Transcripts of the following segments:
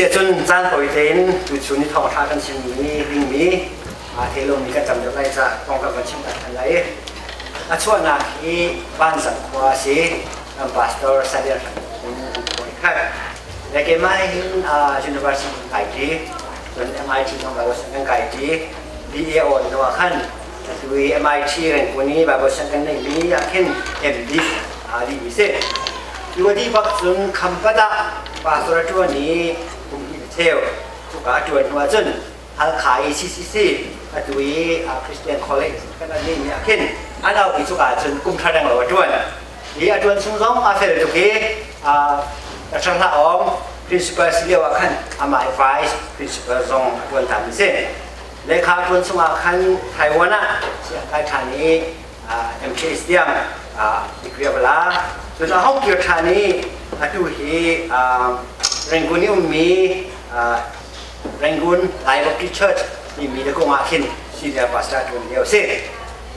Asiahcun caan tawi tein tuchun ni thawngṭha kan chimmi dingmi aa thei lomi kan cam deuh lai ca kong kan van chim ṭhan lai. A chuahnak hi Vanzang khua a si. Kan pastor Salian Hran in an khawi khat. Le keimah hin university kan kai ṭi. Cun MIT zong Bible sianginn kan kai ṭi. BA awn hnu ah khan atu i MIT Rangoon i Bible sianginn kan neihmi ah khin MD aa dihmi si. Cu a dih bak cun Khampat ah pastor a ṭuan i kum hnih a cheu. Cuka a ṭuan hnu ah cun Halkha i CCC atu i Christian College kan neihmi ah khin an auh i cuka ah cun kum thla reng lo a ṭuan. Hi a ṭuan chung zong a fel tuk i a ṭhang hlah awng principal si lio ah khan amah i vice principal zong a ṭuan than a si. Lehkha a ṭuan chungah khan Taiwan ah siangkai ṭhan i MTH tiang degree a va la. Cun a hong kir ṭhan i atu hi Rangoon i ummi Rangoon Lai Baptist Church timi le kong ah khin senior pastor a ṭuan lio a si.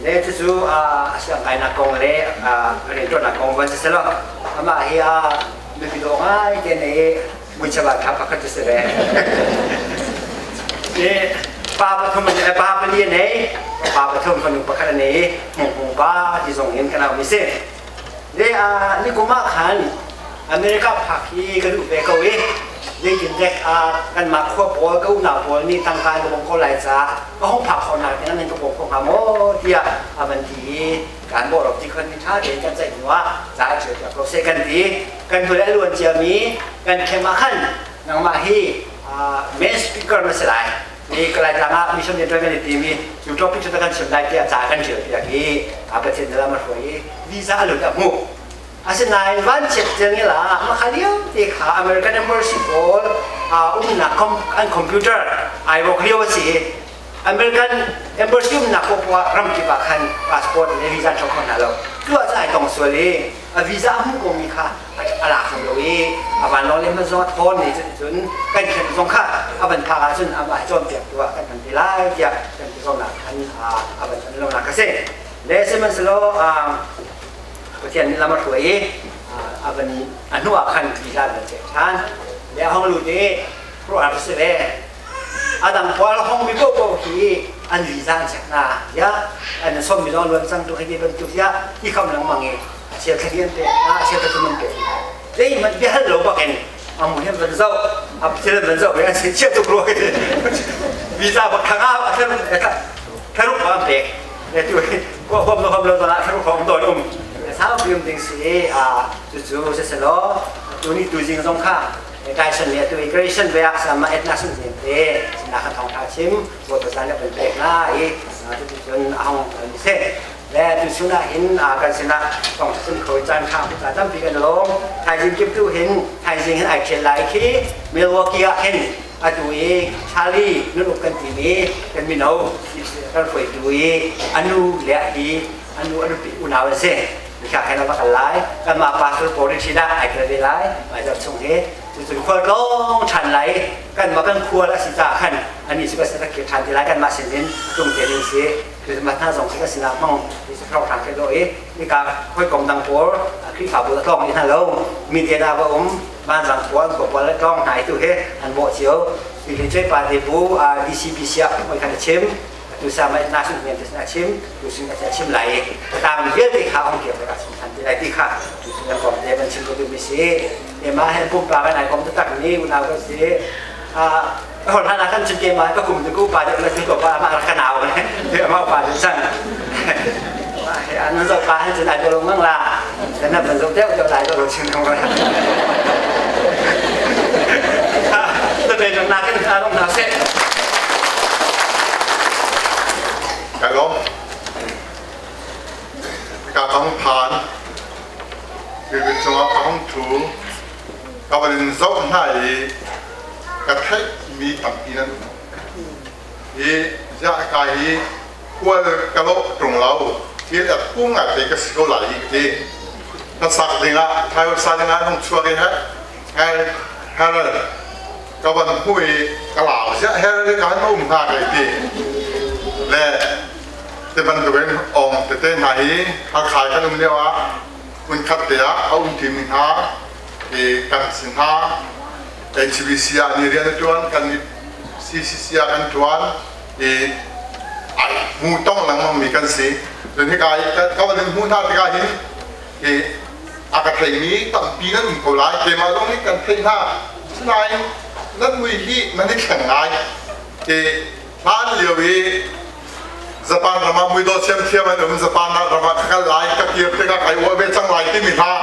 Le cucu a siangkainak kong le a rianṭuannak kong van si selaw amah hi a nupi dawh ngai te ne i muichaba ṭha pakhat cu si ve. Pa pathum pa pali a nei, pa pathum fanu pakhat a nei i hmung pa ti zong in kan aumi si. Le ni kum ah khan America phak hi ka duh ve ko i zeitin dek kanmah khua pawl ka unau pawl nih tangka an ka bawmh ko lai caah ka hung phak khawh nak ding nan ka bawm kho hnga maw tiah a van ti i kan bawh rok ti khon ni ṭha tein kan ceih hnu ah ca a ṭial piak ko seh kan ti. Kan hnu le a luan ciami kan khem ah khan nangmah hi main speaker na si lai ni Kalay tlang ah mission rian ṭuan kan i tim i cu topic cu kan chim lai tiah ca kan ṭial piak i Pathian lam a hruai i visa a lut a hmuh. Asinain vanchiat tiang la makha lio te kha American Embassy pawl umnak an computer ai wok lio a si i American Embassy umnak poah ram kip ah khan passport le visa an ṭho kho hna lo. Cu ah cun ai tong sual i a visa a hmuh komi kha a lak lo i a vanlawng le hman zong a thawn i cun kan khen zong kha a van phak ahcun amah hi cawnpiaktu ah kan hman te lai tiah kan ti ko nak khan a van lo nak a si. Le sihmanhsehlaw Pathian nih lam a hruai i a van a hnu ah khan visa an van pek ṭhan. Le a hong lut i khuaruahhar si ve. A dang pawl hong mi paohpaoh hi an visa an check hna tiah an sawmmi zong luan cang tu hei ti bantuk tiah ti kham lengmang i a cheu thla an pek hna, a cheu thla thum an pek hna. Zeihmanh biahal lo bak in a mu hin van zoh, a thil van zoh ve an si chia tuk rua ti. Visa bak thang ah thlaruk ba an pek. Le tu ko hom lo hom lo zong ah thlaruk hom dawn um. Sau um ding si a cucu siselaw tu ni tu zing zong kha Tyson le atu immigration ve ah sama etna sun zing te sina kha thong tha chim bo to san le ban pek na i cucu cun a hong mi se le tu chun ah hin kan sinah thong tha chim kho caan kha ta tampi kan lawm. Thaizing kip tu hin thaizing hin ai thial lai khi Milwaukee ah hin atu i Charlie nun uk kan timi kan mino kan hruaitu i anu le hi anu anu unau an si. Mikha khen a va kal lai, kanmah pastor pawl nih ṭhin ah ai tel ve lai mai zarh chung hi. Cucun khual tlawng ṭhan lai, kanmah kan khual a si caah khan anih cu ka sin rak kir ṭhan ti lai, kanmah sin in tlung te ding si. Christmas hna zong cu ka sinah hmang ti si hrang hrang lo i nika hawikom dang pawl Khrihfabu a tlawng i hna lo mi te na va um vanzang pawl khua pawl le tlawng hna i tu hi an bawh cio. Ti cu pa te bu DCBC ah hoi khan a chim tu sa ma na sun hian te a chim tu sin a chim lai i tang vialte kha ong kir te ka chim than ti lai ti kha tu sin an kom te ban chim ko tu mi si e ma hen pumpa kan ai kom te tak ni unau kan si a hol hana kan chim ke ma ka kum ku pa de la ko pa ma ka nau ne ma pa de san an zo pa han chin ai do long la na ban zo deuh deuh lai do chim nong la ta be na kan ka long na se. Ka lawm. Ka kong phan. Ririt cungah ka hung ṭhu. Ka van in zoh hna i ka theihmi tampi nan um. Hi ziah ka hi khual ka lawh ṭung lo. Thil a phung ngai te ka si ko lai hi ka ti. Hlasak dingah, thaiosa dingah an hung chuak i heh, Harold, ka van hmuh i ka lau ziah Harold hi ka han um hnga kai ti. Le te bantukin ong tete hna hi Hakha kan um lio ah hmunkhat te ah a um ṭimi hna i kan si hna. HBC ah ni rian a ṭuan, kan CCC ah kan ṭuan i ai hmu tong lengmang mi kan si. Cun hika i ka van in hmuh hna tikah hin i a ka theimi tampi nan um ko lai. Keimah zong nih kan theih hna. Asinain nan mui hi nan i thleng ngai. I hlan lio i Japan ram ah muidawh thiamthiam an um. Japan ram ah ka kal lai, ka kir tikah kai uah ve cang lai timi hla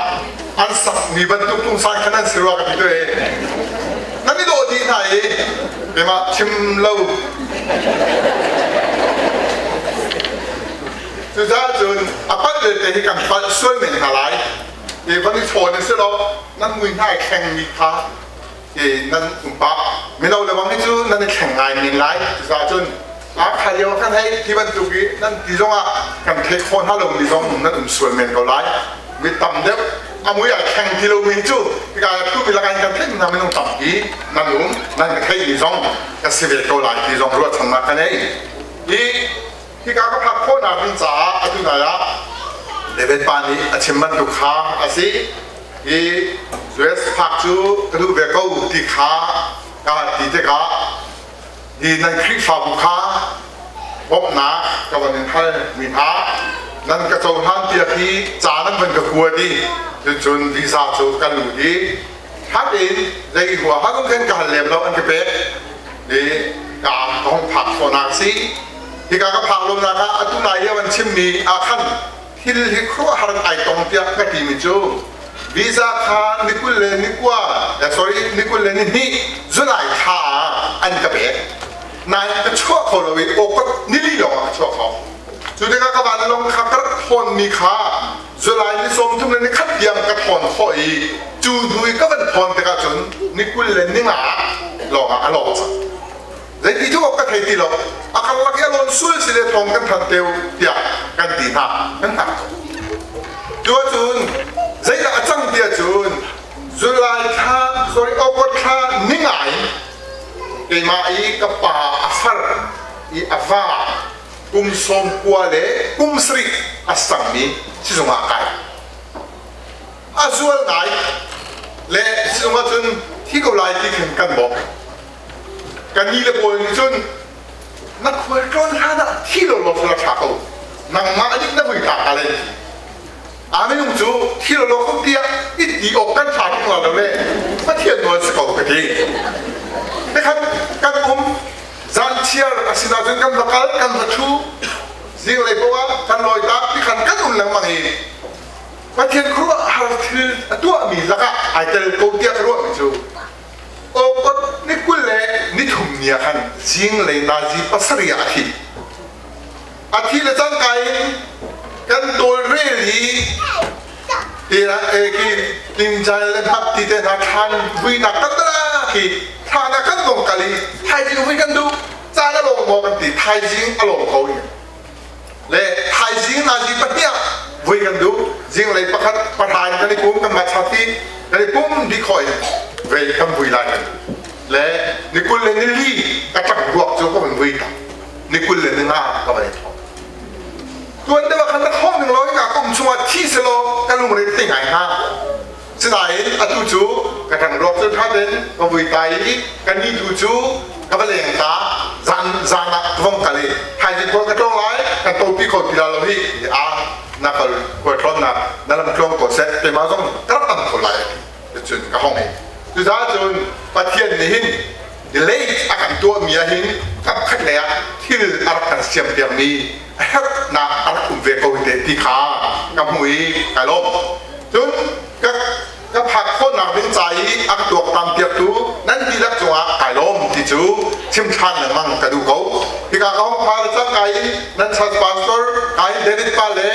an sakmi bantuk pungsan khan an si rua ka ti tu e. Nan i dawh dih hna i keimah chim lo. Cucaah cun a palh le te hi kan palh sual men hna lai. I van i chawn i si law nan mui hna i thlengmi kha nan pumpak mino le bang hi cu nan i thleng ngai men lai. Cucaah cun a kha lio kan hei ti bantuk i nan ti zongah kan theih khawh hna lomi zong nan um sual men ko lai. Mi tam deuh a mui ai thleng ti lomi cu hika thupi lakah in kan theih hna minung tampi nan um, nan ka theihmi zong ka si ve ko lai ti zong ruahchannak ka nei. I hika ka phak khawhnak ding caah atu nai ah David pa nih a chim bantuk kha a si. I US phak cu ka duh ve ko ti kha ka ti tikah hi nan Khrihfabu kha bawmhnak ka van in hal mi hna nan ka cohlan piak hi ca nan van ka kuat i cucun visa cu ka lut i hat in zei hua ha khan ka hal lem lo, an ka pek i ka ka hong phak khawhnak si. Hika ka phak lonak ah atu nai lio an chimmi ah khan thil hi khuaruahhar ai tong tiah ka timi cu visa kha ni 29, sorry, ni 22 July thla ah an ka pek nain ka chuah kho lo i August nili lawng ah ka chuah kho. Cu tikah ka vanlawng kha ka rak thawnmi kha July ni 31 tiang ka thawn khawh i cu hnu i ka van thawn tikah cun ni 25 lawng ah a lawng cang. Zeiti cu awk ka thei ti lo. A karlak i a lawn sual si le thawng kan than teu tiah kan ti hna, kan hngak. Tu ahcun zeidah a cang ti ahcun July thla, sorry, August thla ningai keimah i ka pa a far i a va kum 90 le kum 70 a sangmi sizung ah kai. A zual ngai le sizung ahcun thi ko lai ti khin kan bawk. Kan ni le pawl nih cun na khualtlawn hlan ah thi lo law la ṭha ko, nangmah nih na vui ta ka len ti. A minung cu thi lo law ko tiah i ti awk kan ṭha tuk lo le Pathian nawl si ko ka ti. Tikhan kan um zan chiar a sin ahcun kan va kal, kan va ṭhu, zinglei paoh ah kan lawi ta tikhan kan um lengmang i Pathian khuaruahhar thil a tuahmi lakah ai tel ko tiah ka ruahmi cu August ni 23 ni ah khan zinglei nazi 7 ah a thi. A thi le cangka in kan tawlrel i ki tingzai le hmat ti te hna thlan vuinak kan tala khi thlan ah kan vong kal i thaizing vui kan duh, caan a lawng maw kan ti, thaizing a lawng ko. Le thaizing nazi 2 ah vui kan duh, zinglei pakhat pahra in kan i pum, kan va chati kan i pum dih khawh in vei kan vui lai kan le ni 24 ka ṭang ruak cu ka van vui ta, ni 25 ka van i thawk. Tuan deuh ah khan na thawng ning law hika kum chungah thi selaw ka lungre te ngai hnga. Sinain atu cu ka ṭang ruak cu ṭha tein ka vui ta i ka ni tu cu ka va leng ta, zan zan ah ka vong kal i thaizing khual ka tlawng lai, kan topi kho ti la lo hi a na kal khual tlawn na na lam tluang ko seh, keimah zong ka rak tam kho lai cun ka hong. Cucaah cun Pathian nih hin delay a kan tuahmi ah hin kap khat lei ah thil a rak kan siam piakmi a herhnak a rak um ve ko te ti kha ka hmu i kai lawm. Cun ka ka phak khawhnak ding ca i a ka tuaktan piaktu nan dihlak cungah kai lawm ti cu chim ṭhan lengmang ka duh ko. Hika ka hong pha le cangka in nan church pastor kai David pa le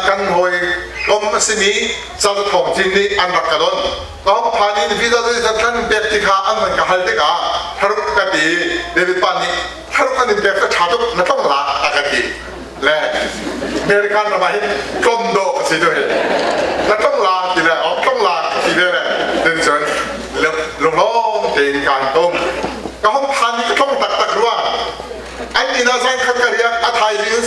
kan hawi kom a simi Sal Thawng Cin nih an rak ka don. Ka hong phan in visa zeizat kan pek ti kha an van ka hal tikah tharuk ka ti. David pa nih tharuk an in pek cu ṭha tuk, na tlong la a ka ti. Le American ram ah hin tlom dawh ka si tu hi. Na tlong la ti le oh tlong la ka ti ve le tin cun lunglawm tein kaan tum. Ka hong phan i ka tlong taktak rua. An inn ah zan khat ka riak, a thaizing in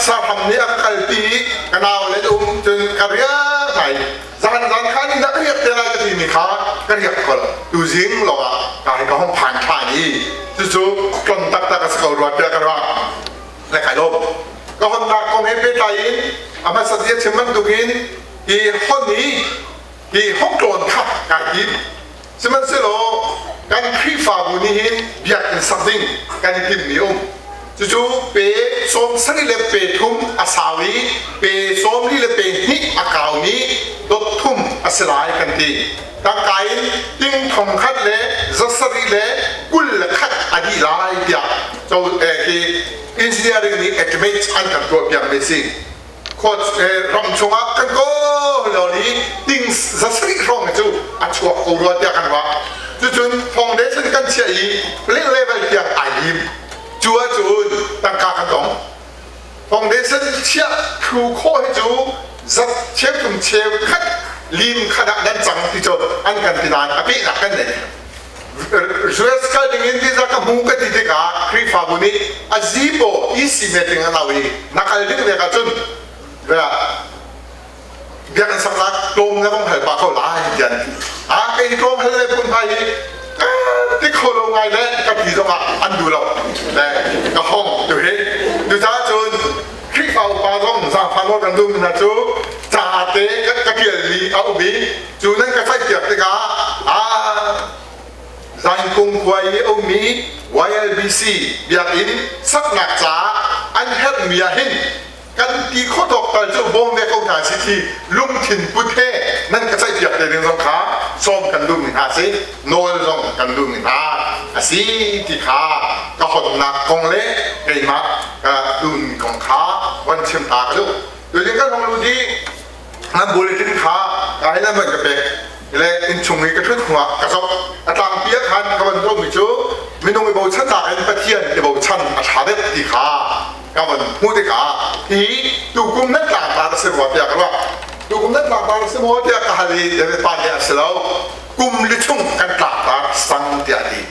sahram nih a ka kalpi i ka nau le um cun ka riak hna i zan zan khan inn ah ka riak te lai ka ti. timi kha ka riak ko lo. Tuzing lawngah ka hi ka hong phan ṭhan i cucu tlon taktak a si ko rua tiah ka ruah. Le kai lawm. Ka honnak kong he pehtlai in a hmasat i a chim bantukin hi hon i hi hong tlawn kha kai tim. Sihmanhsehlaw kan Khrihfabu nih hin biakinn sak ding kan i timmi um. Cucu pe 70 le pe thum a sau i pe 40 le pe hnih a kaumi dot thum a si lai kan ti. Tangka in ting thong khat le 721 a dih lai tiah khi engineering nih estimate an kan tuahpiakmi a si. Ram chungah kan kawl lo i ting 700 hrawng cu a chuak ko rua tiah kan ruah. Cucun foundation kan chiah i plinth level tiang ai lim. Cu ahcun tangka kan dong. Foundation chiah thlu khawh hi cu zat cheu thum cheu khat lim khat ah nan cang ti cu an kan ti nain a pehnak kan nei. US kal ding in visa ka hmu ka ti tikah Khrihfabu nih a zipo EC meeting an au i na kal ding ve ka cun biakinn saknak tlawm na vong hal pah ko lai tiah an ti. A kei tlawm hal le phun hmai hi ti kho lo ngai le ka ti zongah an duh lo le ka hong tu hi. Cucaah cun Khrihfa upa zong zaangfah nawl kan duhmi hna cu ca te ka ṭialmi a um i cu nan ka caihpiak tikah a Zainkung khua i a ummi YLBC biakinn saknak caah an herhmi ah hin kan ti khawh tawk tal cu bawm ve ko hna si ti lungthin put he nan ka caihpiak te ding zong kha sawm kan duhmi hna si nawl zong kan duhmi hna a si ti kha ka honnak kong le keimah ka duhmi kong kha van chim ta ka duh. Tutin kan hong lut i nan bulletin kha ka hin an van ka pek le innchung i ka ṭhut hnuah ka zoh. A tlangpi ah khan ka van zohmi cu minung i bochannak in Pathian i bochan a ṭha deuh ti kha ka van hmuh tikah hi tukum nan tlangtar a si rua tiah ka ruah. Tukum nan tlangtar a si maw tiah ka hal i pa nih a si lo. Kum li chung kan tlangtar sang tiah a ti.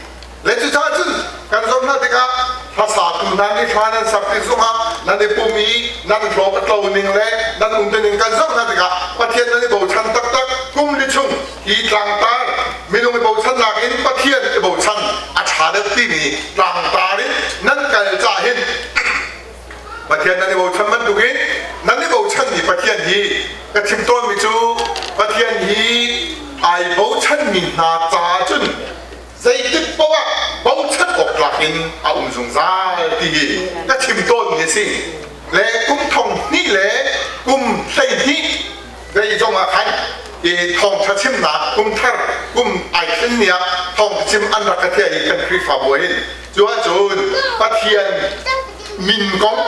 Le cucaah cun kan zoh hna tikah hlasatu hna nih hla nan sak tik zongah nan i pum i nan hlawk a tlo ning le nan um ning kan zoh hna tikah Pathian nan i bochan taktak. Kum li chung hi tlangtar minung i bochannak in Pathian i bochan a ṭha deuh timi tlangtar in nan kal cah hin Pathian nan i bochan bantukin nan i bochanmi Pathian hi ka chim tawnmi cu Pathian hi ai bochanmi hna caah cun zeitik paoh ah bochan awk tlak in a um zungzal ti hi ka chim tawnmi a si. Le kum thong hnih le kum 12 zei zong ah khan i thawngṭha chimnak kum thar kum ai thlen ni ah thawngṭha chim an rak ka thiah i kan Khrihfabu ah hin cu ahcun Pathian min kong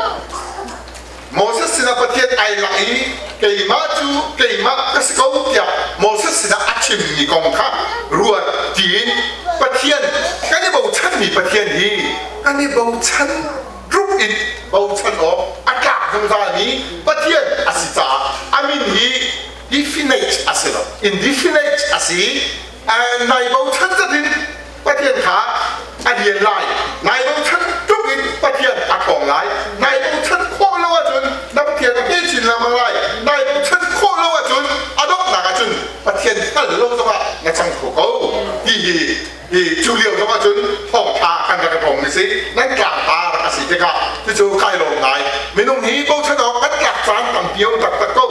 Moses sinah Pathian ai lang i keimah cu keimah ka si ko tiah Moses sinah a chimmi kong kha ruat tiin Pathian kan i bochanmi Pathian hi kan i bochan tluk in bochan awk a tlak zungzalmi Pathian a si caah a min hi definite a si lo, indefinite a si. Nai bochan zat in Pathian kha a lian lai, nai bochan tluk in Pathian a ṭhawng lai. Nai bochan khawh lo ahcun na Pathian a hme chin lengmang lai. Nai bochan khawh lo ahcun a donghnak ahcun Pathian hngal lo zongah na cang kho ko ti hi hi cu lio zong ahcun thawngṭha kan rak i hrawmmi si nan tlangtar a si tikah cucu kai lawm ngai. Minung hi bochan awk kan tlak caan tampi a um taktak ko.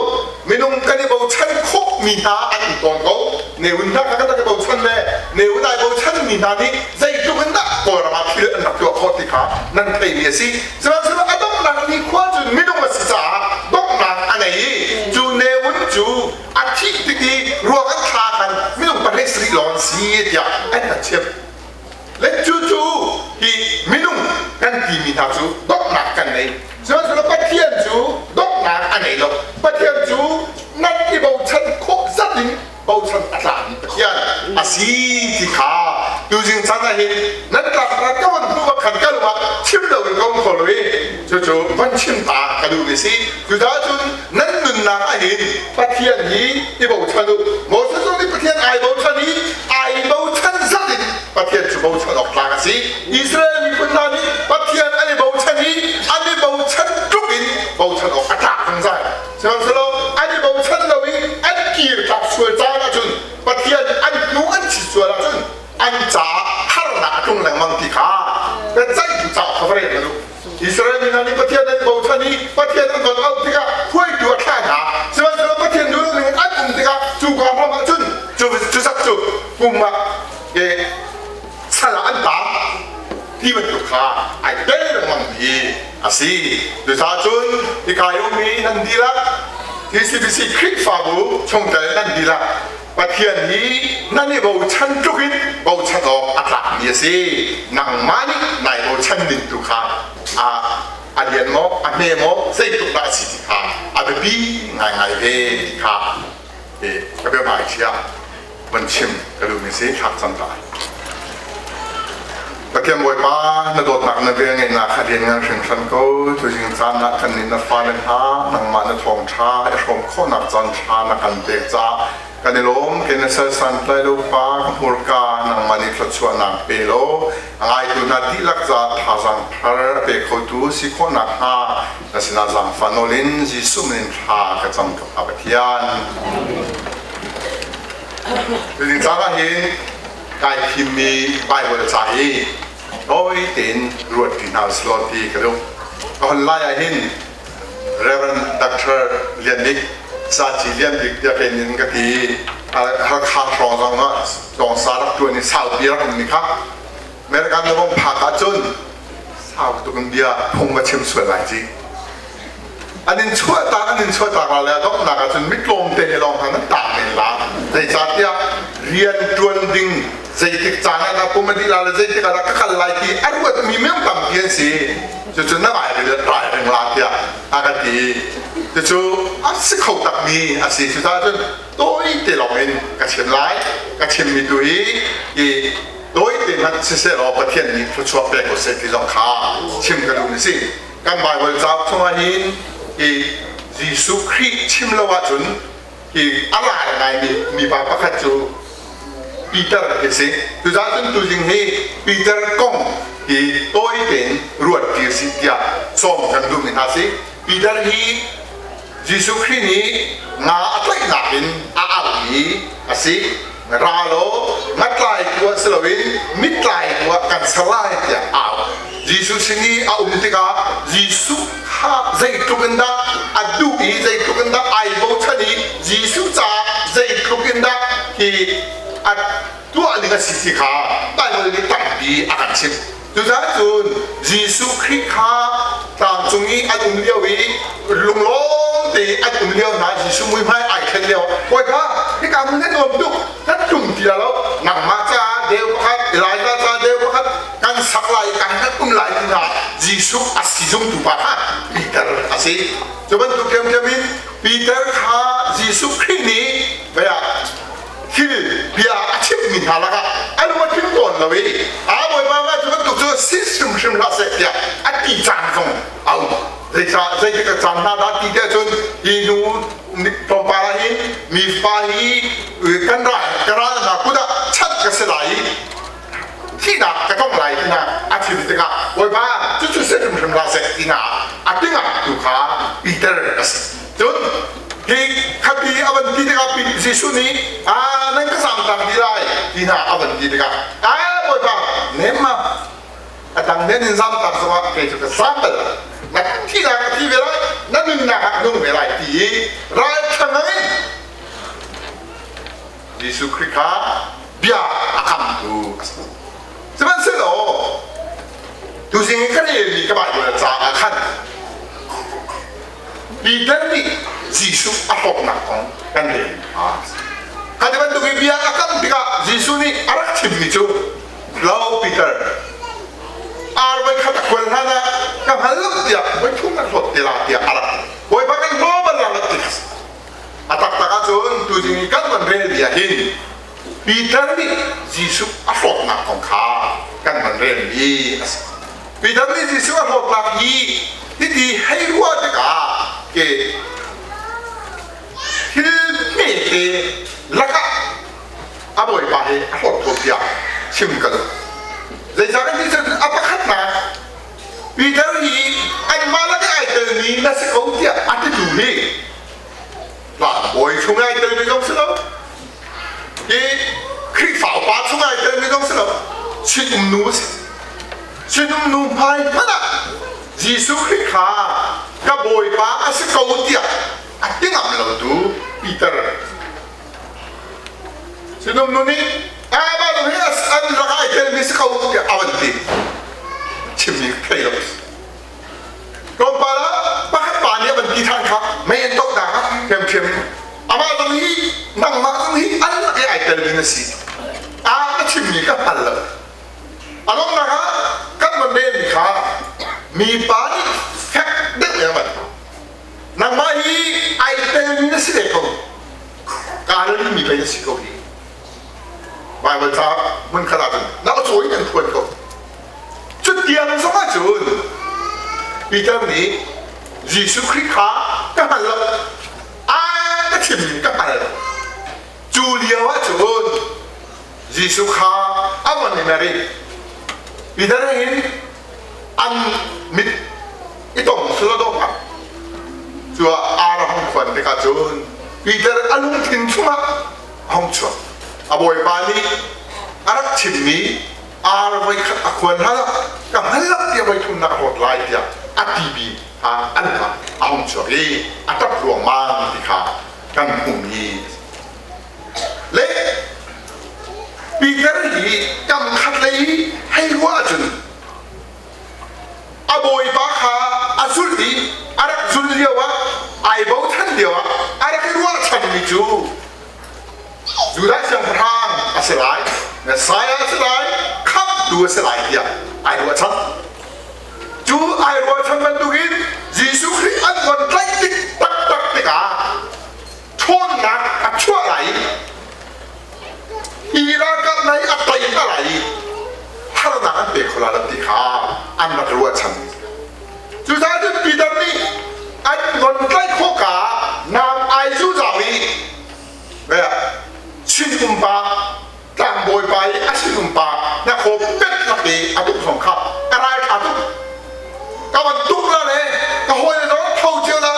Minung kan i bochan khawhmi hna an um tawn ko. Ne Win hna kha kan rak i bochan le Ne Win ai bochanmi hna nih zeitluk in dah Kawlram ah thil an rak tuah khawh ti kha nan theimi a si. Sihmanhsehlaw a donghnak nikhua cun minung a si caah donghnak a nei i cu Ne Win cu a thih tik i ruang an thla khan minung 17 lawng an si tiah an kan chimh. Le cucu hi minung kan timi hna cu donghnak kan nei. Sihmanhsehlaw Pathian cu donghnak a nei lo. Pathian cu nan i bochan khawh zat in bochan a tlakmi Pathian a si ti kha tuzing caan ah hin nan tlaknak ka van hmuh bak khan ka lung ah chim lo in ka um kho lo i cucu van chim ta ka duhmi si. Cucaah cun nan nunnak ah hin Pathian hi i bochan u. Moses zong nih Pathian ai bochan i ai bochan zat in Pathian cu bochan awk tlak a si. Israel miphun hna nih Pathian an i bochan i an i bochan tluk in bochan awk a tlak zungzal. Sihmanhsehlaw an i bochan lo i an kir tlak sual caan ahcun Pathian an caah harnak a tlung lengmang ti kha biaceihtu cauk kha va rel hmanh u. Israel mi hna nih Pathian an bochan i Pathian an von auh tikah hruaitu a thlah hna. Sihmanhsehlaw Pathian duh ning in an um tikah cu ka ram ah cun cu zat cu kum ah sal ah an taang ti bantuk kha ai tel lengmang mi a si. Cucaah cun hika i ummi nan dihlak TCBC Khrihfabu chungtel nan dihlak Pathian hi nan i bochan tluk in bochan awk a tlakmi a si. Nangmah nih nai bochan ning tu kha a a lian maw, a hme maw, zeitluk dah a si ti kha a biapi ngaingai ve ti kha ka biahmaiṭhi ah van chim ka duhmi si thlak cang ta. Pathian Bawipa, na dawtnak na velngeihnak kha lianngan hringhran ko. Tuzing caan ah kan nih na fale hna, nangmah na thawngṭha i hrawm khawhnak caan ṭha na kan pek caah kan i lawm. Kei na sal santlai lo pa, ka hmurka nangmah nih thluachuahnak pe law, a ngaitu hna dihlak caah thazaang thar a pe khotu si khawh nakhnga na sinah zaangfah nawl in Jesuh min in thla ka cam ka Pa Pathian. Tuzing caan ah hin kai thimmi Baibal ca hi tawi tein ruat ti hna usih ti ka duh. Ka hon lai ah hin Reverend Dr. Lian Bik, Saci Lian Bik tiah kei nin ka ti. Halkha hrawng zong ah Dongsa rak tuan i saupi rak um ni kha. American na vong phak ahcun sau tuk in bia phung va chim sual lai ci. An in chuahtak an in chuahtak la le a donghnak ahcun mitlawm te he lawng khan an tang men la. Zeicahtiah rian ṭuan ding zeitik caan ah dah pum a dih la le zeitik ah dah ka kal lai ti a ruatmi meng tampi an si. Cucu na ngai ring rai ring la tiah a ka ti. Cucu a si kho takmi a si. Cucaah cun tawi te lawng in ka chim lai. Ka chimmi tu hi i tawi te hmanh siseh law Pathian nih thluachuah pe ko seh ti zong kha chim ka duhmi a si. Kan Baibal cauk chungah hin hi Jesuh Khrih chim lo ahcun hi a lar ngaimi mipa pakhat cu Peter hi si. Cucaah cun tuzing hi Peter kong hi tawi tein ruat ti a si tiah sawm kan duhmi hna si. Peter hi Jesuh Khrih nih nga a tlaihnak in a auhmi a si. Ra law ngatlai tu ah si loin mitlai tu ah kan ser lai tiah a au. Jesuh sin i a um tikah Jesuh kha zeitluk in dah a duh i zeitluk in dah ai bochan i Jesuh caah zeitluk in dah hi a tuah ning a si ti kha Baibal nih tampi a kan chimh. Cucaah cun Jesuh Khrih kha tlang cung i an um lio i lunglawm te an um lio hna Jesuh muihmai ai thlen lio Bawipa hika hmun hi nuam tuk kan tlung ti lo nangmah caah deu pakhat Elijah caah deu pakhat kan sak lai kan kan um lai ti hna Jesuh a si zungtu pa kha Peter a si. Cu bantuk ṭhiamṭhiam in Peter kha Jesuh Khrih nih vei ah thil bia a chimmi hna lakah a lung a tling tawn lo i a bawipa mah cu bantuk cu si hrimhrim hlah seh tiah a ti caan zong a um. Zeicah zeitik a caan hna dah ti tiah cun hi nu tlawmpal ah hin mi fa hi kan ral ka ral hna kut ah chanh ka si lai i thihnak ka tong lai ti hna a chim tikah bawipa cucu si hrimhrim hlah seh ti hna a tingah tu kha Peter a si. Cun hi khapi a van ti tikah Jesuh nih a nan ka zamtak dih lai ti hna a van ti tikah a bawipa nemma a dang nen in zamtak zongah kei cu ka zam bal na thihnak ka thi ve lai na nunnak ah nung ve lai ti i ralṭha ngai Jesuh Khrih kha bia a kamtu a si. Sihmanhsehlaw tuzing i ka relmi ka Baibal caah khan Peter nih Jesuh a hlawknak kong kan rel. Kha ti bantuk i bia a kam tikah Jesuh nih a rak chimmi cu Lo Peter, ar voi khat a kual hlan ah ka hngal lo tiah voi thum kan hlawt te la tiah a rak Bawipa kan hlaw bal la ti a taktak ahcun tuzing i kan van rel bia hin Peter nih Jesuh a hlawtnak kong kha kan van relmi a si. Peter nih Jesuh a hlawtnak hi hiti hei ruah tikah ke thil hmete lakah a bawipa hi a hlawt ko tiah chim ka duh. Zeicah kan ti cun a pakhatnak Peter hi anmah lak i ai telmi na si ko tiah a titu hi tlangbawi chung ai telmi zong si lo, hi Khrihfa upa chung ai telmi zong si lo. sinum nu a si. Sinum nu hmai hmanh ah Jesuh Khrih kha ka Bawipa a si ko tiah a ti ngam lotu Peter. Sinum nu nih Abba hi an lakah ai telmi si ko tiah a van ti. Chimmi thei lo. Tlawmpal ah pakhat pa nih a van ti ṭhan kha mei an tohnak ah ṭhiamṭhiam in amah zong hi nangmah zong hi an lak i ai telmi na si. A na chimmi ka hngal lo. A donghnak ah kan van relmi kha mipa nih fek deuh in a van nangmah hi ai telmi na si ve ko. Galilee mi pei na si ko hi. Baibal ca hmun khat ahcun na aw in an phuan ko. Cutiang zong ahcun Peter nih Jesuh Khrih kha ka hngal lo. A ka chimmi ka hngal lo. Cu lio ahcun Jesuh kha a von i mer i Peter hin an mit i tong sula dawh ah cu ah ar a hung khuan tikah cun Peter a lungthin chungah a hung chuak. A bawipa nih a rak chimmi ar voi khat a khuan hlan ah ka hngal lo tiah voi thumnak a rawt lai tiah a timi kha an kha a hung chuak i a ṭap ruangmang ti kha kan hmuhmi le Peter hi kam khat lei hei ruah ahcun a bawipa kha a zulh i a rak zulh lio ah ai bochan lio ah a rak i ruahchanmi cu Judah siangpahrang a si lai, Messiah a si lai, khamhtu a si lai tiah ai ruahchan. Cu ai ruahchan bantukin Jesuh Khrih an von tlaih tik taktak tikah ṭhawnnak a chuah lai i hi ralkap hna hi a tei hna lai i harnak an pe kho lai lo ti kha an rak ruahchan. Cucaah cun Peter nih an von tlaih khawh ka naam ai zuzau i sinum pa tlangbawi pa i a sinum pa na khaw pet lak i a tuk zong kha ka ral ṭha tuk ka van tuk la le ka hawi le zong tho cio la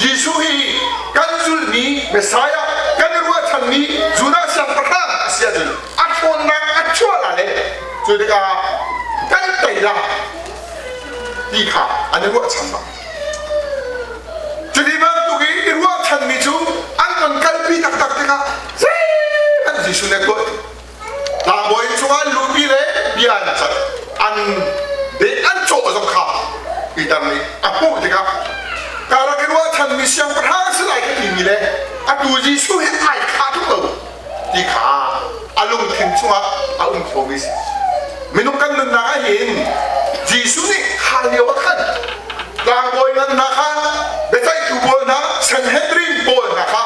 Jesuh hi kan zulmi Messiah kan i ruahchanmi Judah siangpahrang a si ahcun a ṭhawnnak a chuah la le cu tikah kan tei la ti kha an i ruahchan bang. Cuti bantuk i i ruahchanmi cu an von kalpi taktak tikah zeihmanh Jesuh nih a tuah ti. Tlangbawi chungah an luhpi le bia an cat. An deh an cawh zong kha Peter nih a hmuh tikah ka rak i ruahchanmi siangpahrang si lai ka timi le atu Jesuh he ai khah tuk lo ti kha a lungthin chungah a um khomi si. Minung kan nunnak ah hin Jesuh nih kha lio ah khan tlangbawi ngan hna kha biaceihtu pawl hna Sanhedrin pawl hna kha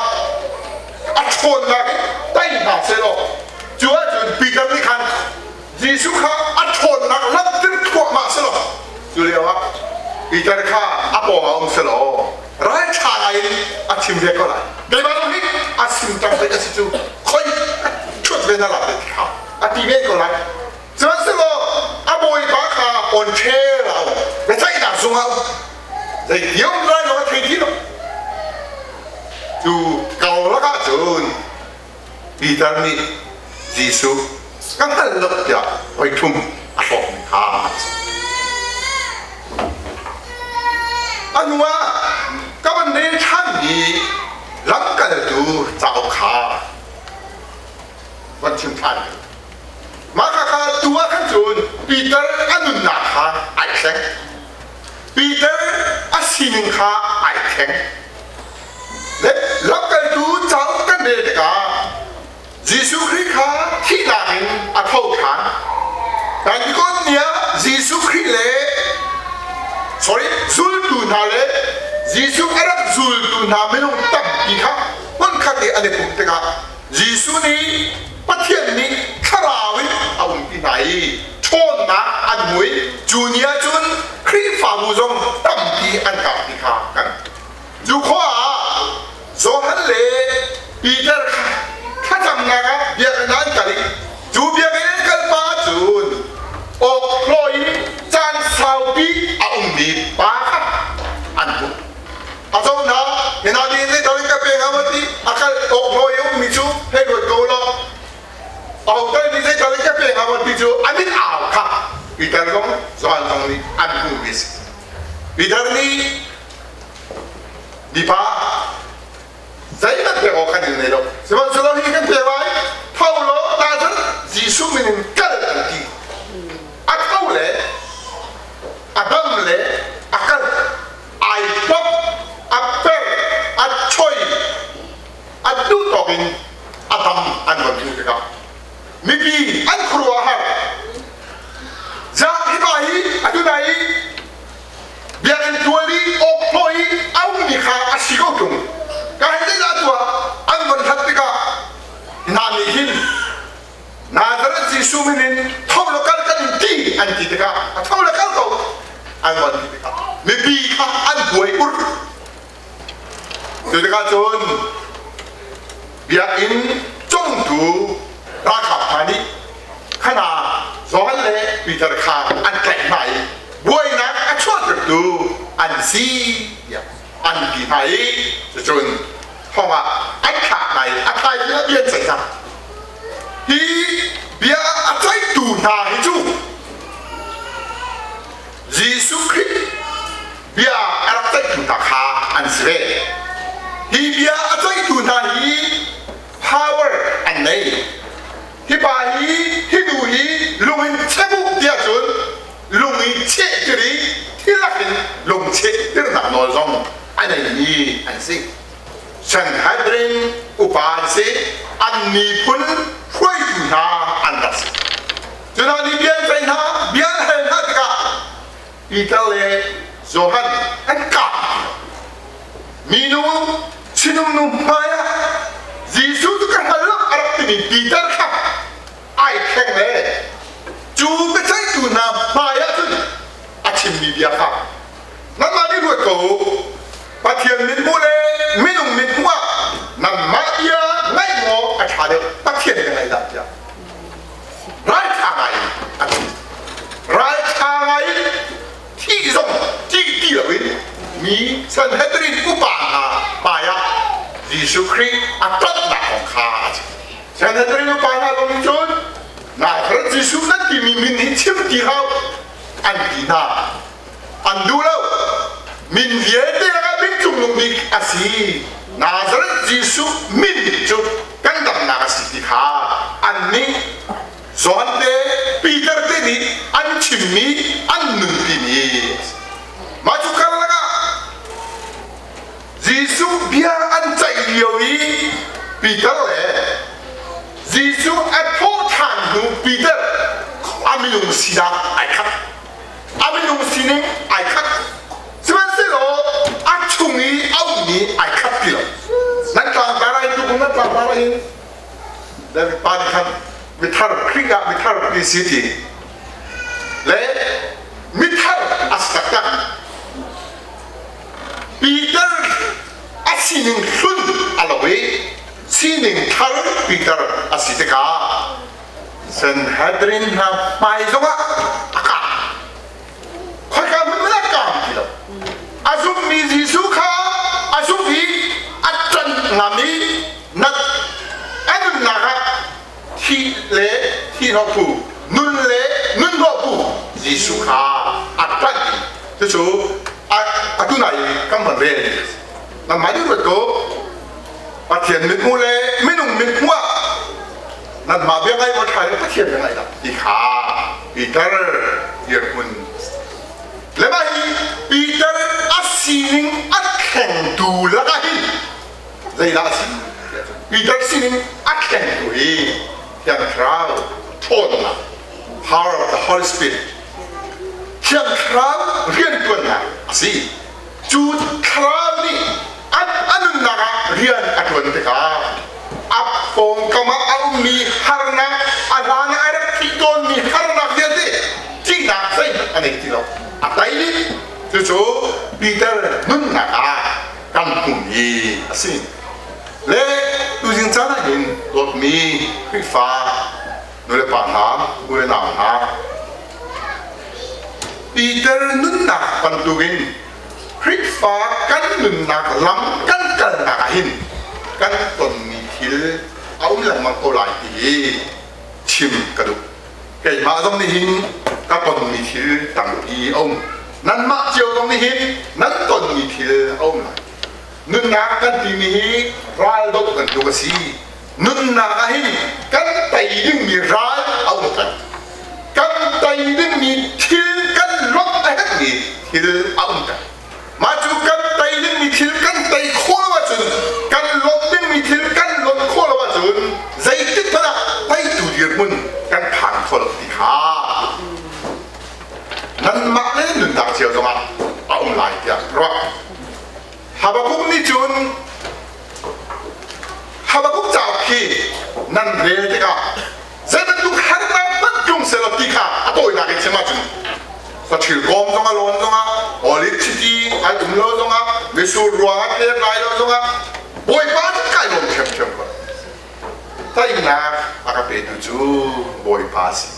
a ṭhawnnak in tei hna sehlaw cu ahcun Peter nih khan Jesuh kha a ṭhawnnak langhter thluahmah sehlaw cu lio ah Peter kha a pawng ah um sehlaw ralṭha ngai in a chim ve ko lai. Keimah zong hi a sim tang pei a si cu khoi ṭhut ve na lak ti kha a ti ve ko lai. Sihmanhsehlaw a bawipa kha on ṭhel a um biaceihnak zung ah um zeitium lai zong a thei ti lo. Cu karlak ah cun Peter nih Jesuh ka hngal lo tiah voi thum a hlawkmi kha a si. A hnuah ka van rel ṭhanmi lamkaltu cauk kha van chim ṭhan. Mah kha tu ah khan cun Peter a nunnak kha ai thleng. Peter a sining kha ai thleng. Le lamkaltu cauk kan rel tikah Jesuh Khrih kha thihnak in a tho ṭhan. Pentecost ni ah Jesuh Khrih le sorry zultu hna le Jesuh a rak zultu hna minung tampi kha hmunkhat i an i pumh tikah Jesuh nih Pathian nih thlarau in a umpi hna i ṭhawnnak an hmu i cu ni ah cun Khrihfabu zong tampi an karh ti kha kan Cu khua ah Johan le Peter kha thlacamnak ah biakinn ah an kal i cu biakinn an kal pah ahcun awkhlawh in caan saupi a ummi pa kha an hmuh. A zoh hna, hi hna nih zeital in ka pe hnga maw ti a kal awkhlawh i a ummi cu hei ruat ko law ahotal nih zeital in ka pe pe hnga maw ti cu a mit au kha Peter zong Johan zong nih an hmuhmi a si. Peter nih mipa zeihmanh pek awk kan in nei lo, sihmanhsehlaw hi kan pek lai, tho law Nazareth Jesuh min in kal an ti. A tho le a dam le a kal, ai pop, a per, a choi, a duh tawk in a dam an von hmuh tikah mipi an khuaruahhar. Zah hi pa hi atu nai i biakinn tual i awkhlawh i a ummi kha a si ko ṭung. Ka hei zeidah tuah an von hlat tikah hna nih hin Nazareth Jesuh min in tho law kal kan in ti an ti tikah a tho le kal ko an von ti tikah mipi kha an buai ur. Cu tikah cun biakinn congtu ralkap hna nih khana Johan le Peter kha an tlaih hna i buainak a chuahtertu an si tiah an ti hna i cucun thong ah an thlak hna i a thlai ah bia an ceih hna. Hi bia a ceihtu hna hi cu Jesuh Khrih bia a rak ceihtu hna kha an si ve. Hi bia a ceihtu hna hi power an nei. Hi pa hi hi nu hi lung in chebuk tiah cun lung i cheh tir i thilak in lung cheh tirnak nawl zong a neimi an si. Sanhedrin upa an si, an miphun hruaitu hna an rak si. Cu hna nih bia an ceih hna, bia an hal hna tikah Peter le Johan an kah. Minu sinum nu hmai ah Jesuh cu ka hngal lo a rak timi Peter kha ai thleng le cu biaceihtu hna hmai ah cun a chimmi bia kha nangmah nih ruat ko u. Pathian mithmuh le minung mithmuh ah nangmah bia ngaih maw a ṭha deuh, Pathian bia ngaih dah tiah ralṭha ngai in a ti. Ralṭha ngai in thih zong ṭih ti loin mi Sanhedrin upa hna hmaiah Jesuh Khrih a ṭanhnak kong kha a chim. Sanhedrin upa hna zong nih cun Nazareth Jesuh nan timi min hi chim ti hlah an ti hna. An duh lo. Min vialte lakah min cungnung bik a si. Nazareth Jesuh min cu kan damnak a si ti kha annih John te Peter te nih an chimmi an nunpimi a si. Mah cu karlak ah Jesuh bia an ceih lio i Peter le Jesuh a thawh ṭhan hnu Peter a minung sinak ai khat. A minung sining ai khat. Sihmanhsehlaw a chung i a ummi ai khat ti lo. Nan tlangtar ah hin tukum nan tlangtar ah hin David pa nih khan mithar Khrih ah mithar ti si ti le mithar a si taktak. Peter a sining hlun a lo i sining thar Peter a si tikah Sanhedrin hna hmai zongah a kah. Khoika hmun hmanh ah kaam ti lo. A zummi Jesuh kha a zumh i a ṭanh ngam i nat a nunnak ah thih le thihhnawh phu, nun le nunhnawh phu Jesuh kha a ṭanh i cucu atu nai kan von rel. Nangmah nih ruat ko. Pathian mithmuh le minung mithmuh ah nanmah bia ngai maw ṭha le Pathian bia ngai dah ti kha Peter dirhmun le mah hi Peter a sining a thlengtu lakah hin zeidah a si? Peter sining a thlengtu hi Thiang Thlarau ṭhawnnak, power of the Holy Spirit, Thiang Thlarau rianṭuannak a si. Cu Thlarau nih a nunnak ah rian a ṭuan tikah a pawngkam ah a ummi harnak, a hlan ah a rak thih tawnmi harnak vialte ṭihnak zeihmanh a nei ti lo. A tei dih. Cucu Peter nunnak ah kan hmuhmi a si. Le tuzing caan ah hin dawtmi Khrihfa nulepa hna, u le nau hna, Peter nunnak bantukin Khrihfa kan nunnak lam kan kalnak ah hin kan tonmi thil a um lengmang ko lai ti hi chim ka duh. Keimah zong nih hin ka tonmi thil tampi a um. Nanmah cio zong nih hin nan tonmi thil a um lai. Nunnak kan timi hi raldoh bantuk a si. Nunnak ah hin kan tei dingmi ral a um peng. Kan tei dingmi thil kan lonh a herhmi thil a um peng. Mah cu kan tei dingmi thil kan tei khawh lo ahcun, kan lonh dingmi thil kan lonh khawh lo ahcun zeitik hmanh ah teitu dirhmun kan phan kho lo ti kha nanmah le nunnak cio zongah a um lai tiah ruah. Habakkuk nih cun Habakkuk cauk hi nan rel tikah zei bantuk harnak hmanh tlung sehlaw ti kha a tawinak in chim ahcun saṭhil kawm zong a lawn zongah olive chiti ai um lo zongah mitsur ruang a thlet lai lo zongah Bawipa cu kai lawm ṭhiamṭhiam ko. Teinak a ka petu cu Bawipa a si.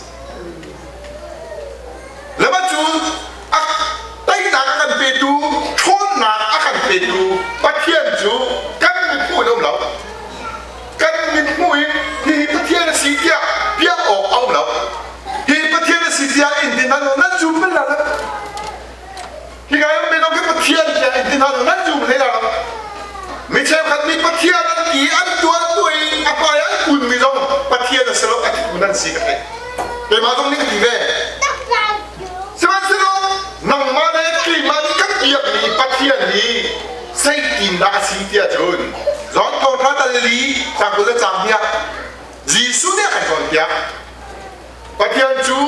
Le cu a teinak a kan petu, ṭhawnnak a kan petu Pathian cu kan mithmuh in a um lo. Kan mithmuh in hihi Pathian a si tiah piah awk a um lo. Hi Pathian a si tiah in ti hna nan zum bal lo. Hi ka um minung khi Pathian tiah in ti hna nan zum hlei lo. Mi cheukhat nih Pathian an ti an tuan tuai a hmai an kun mi zong Pathian a si lo a ti nan si ka theih. Keimah zong nih ka ti ve. Sihmanhsehlaw nangmah le keimah nih kan biakmi Pathian hi zeitindah a si tiah cun John thawngṭha tal li cang kul le cang hnih ah Jesuh nih a kan cawnpiak. Pathian cu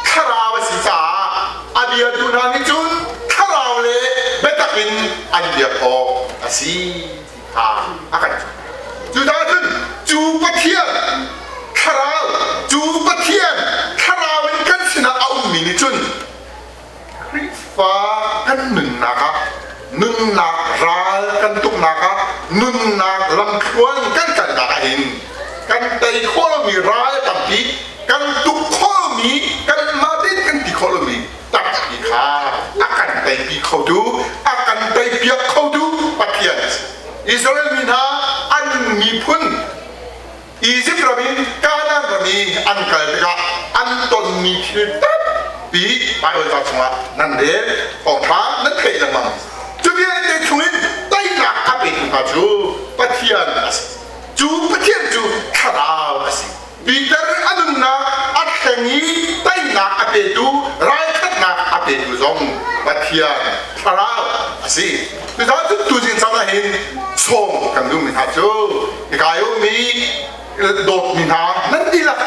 thlarau a si caah a biatu hna nih cun thlarau le biatak in an biak awk a si ti kha a kan cawnpiak. Cucaah cun cu Pathian thlarau, cu Pathian thlarau in kan sinah a ummi nih cun Khrihfa kan nunnak ah nunnak ral kan tuknak ah nunnak lamthluan kan kalnak ah hin kan tei khawh lomi ral tampi kan tuk khawh lomi kanmah tein kan ti khawh lomi tampi kha a kan teipi khotu a kan teipiak khotu Pathian a si. Israel mi hna an miphun Izipt ram in Kanaan ram i an kal tikah an tonmi thil tampi Baibal ca chungah nan rel thawngṭha nan theih lengmang. Cu vialte chungin teinak a petu hna cu Pathian a si. Cu Pathian cu thlarau a si. Peter a nunnak a thleng i teinak a petu, ralṭhatnak a petu zong Pathian thlarau a si. Cucaah cun tuzing caan ah hin sawm kan duhmi hna cu hika i ummi dawtmi hna nan dihlak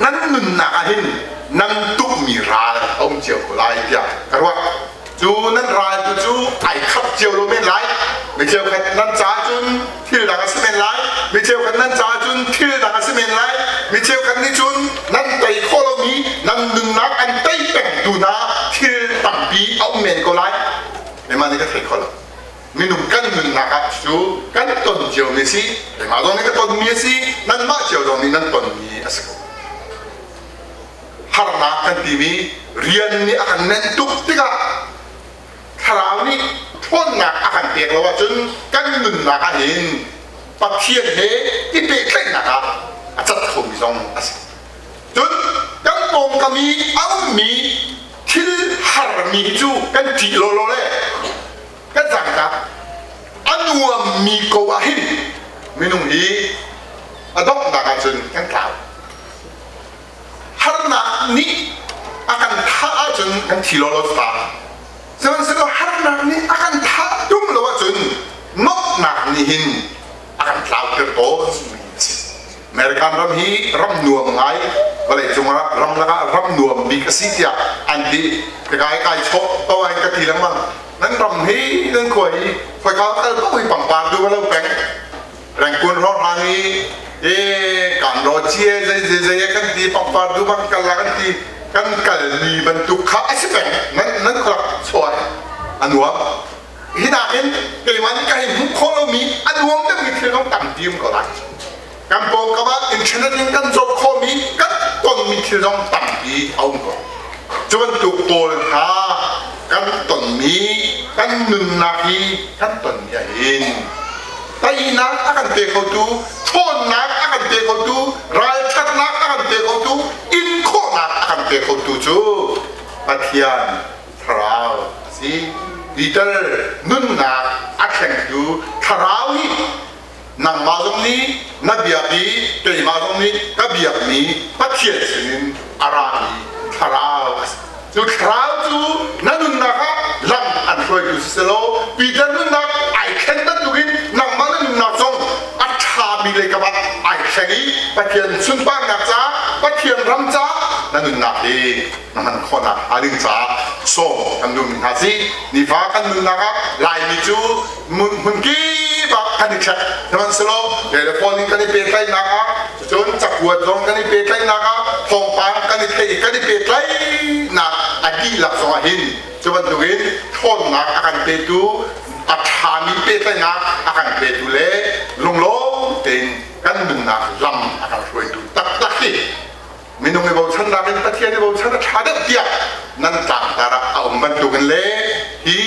nan nunnak ah hin nan tukmi ral a um cio ko lai tiah ka ruah. Cu nan ral tu cu ai khap cio lo men lai. Mi cheukhat nan ca cun thil dang a si men lai. Mi cheukhat nan ca cun thil dang a si men lai. Mi cheukhat nih cun nan tei khawh lomi nan nunnak an tei pengtu hna thil tampi a um men ko lai. Keimah nih ka thei kho lo. Minung kan nunnak ah cu kan ton ciomi a si. Keimah zong nih ka tonmi a si. Nanmah cio zong nih nan tonmi a si ko. Harnak kan timi rian nih a kan nenh tuk tikah thlarau nih ṭhawnnak a kan pek lo ahcun kan nunnak ah hin Pathian he i pehtlaihnak ah a cat khomi zong a si. Cun kan pawngkam i a ummi thil harmi hi cu kan ṭih lawlaw le kan zaangtak. A nuammi ko ah hin minung hi a donghnak ahcun kan tlau. Harnak nih a kan thah ahcun kan thi lawlaw ta. Sihmanhsehlaw harnak nih a kan thah tung lo ahcun nuamhnak nih hin a kan tlauter tawn mi a si. American ram hi ram nuam ngai vawlei cungah ram lakah ram nuam bik a si tiah an ti. Kai kai chawh to ai ka ti lengmang. Nan ram hi nan khua hi khoika kal paoh hi pangpar du lo peng. Rengkun hrawnghrang i e kan ro cie zei zei zei kan ti pangpar du bang kal la kan ti kan kal mi bantuk kha a si peng nan nan khualak chuai a nuam hi nakin keimah nih ka hei hmuh khawh lomi a nuam deuhmi thil zong tampi um ko lai kan pawngkam ah internet in kan zoh khawhmi kan tonmi thil zong tampi a um ko cu bantuk pawl kha kan tonmi kan nunnak hi kan tonmi ah hin teinak a kan pe khotu ṭhawnnak a kan pe khotu ralṭhatnak a kan pe khotu in kan pe khotu cu Pathian thlarau a si. Peter nunnak a thlengtu thlarau hi nangmah zong nih na biak i keimah zong nih ka biakmi Pathian sinin a rami thlarau a si. Cu thlarau cu na nunnak ah lam an hruaitu si selaw Peter nunnak ai thlen bantukin nangmah na nunnak zong a ṭhami lei kam ah ai thleng i Pathian sunparnak caah Pathian ram caah na nunnak hi na hman khawhnak hnga ding caah sawm kan duhmi hna si. Nifa kan nunnak ah Laimi cu hmun kip ah kan i ṭhek. Sihmanhsehlaw telephone in kan i pehtlaihnak ah cun cakuat zong kan i pehtlaihnak ah thawngpang kan i theih kan i pehtlaihnak a dihlak zong ah hin cu bantukin ṭhawnnak a kan petu a ṭhami pehtlaihnak a kan petu le lunglawm tein kan nunnak lam a kan hruaitu taktak hi minung i bochannak in Pathian i bochan a ṭha deuh tiah nan tlangtar ah a um bantukin le hi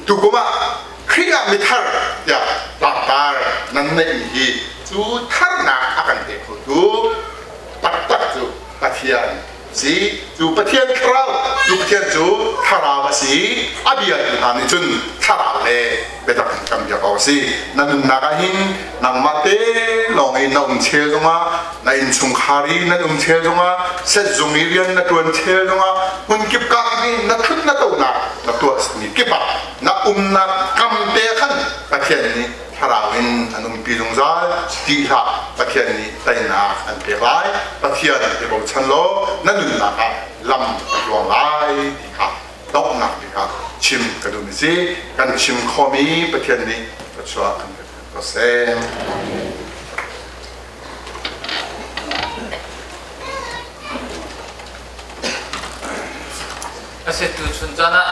tukum ah Khrih ah mithar tiah tlangtar nan neihmi hi cu tharnak a kan pe khotu taktak cu Pathian si. Cu Pathian thlarau cu Pathian cu thlarau a si. A bia tu hna nih cun thlarau le biatak in kan biak awk a si. Na nunnak ah hin nangmah te lawng i na um chel zongah na innchungkhar i nan um chel zongah setzung i rian na ṭuan chel zongah hmunkip ka i na ṭhut na tonak na tuah mi kip ah na umnak kam te khan Pathian nih thlarau in an umpi zungzal. Ti hlah, Pathian nih teinak an pek lai. Pathian i bochan law na nunnak ah lam a tluang lai ti kha donghnak bik ah chim ka duhmi si. Kan chim khawhmi Pathian nih thluachuah kan pek ko seh. A si tu chun caan ah.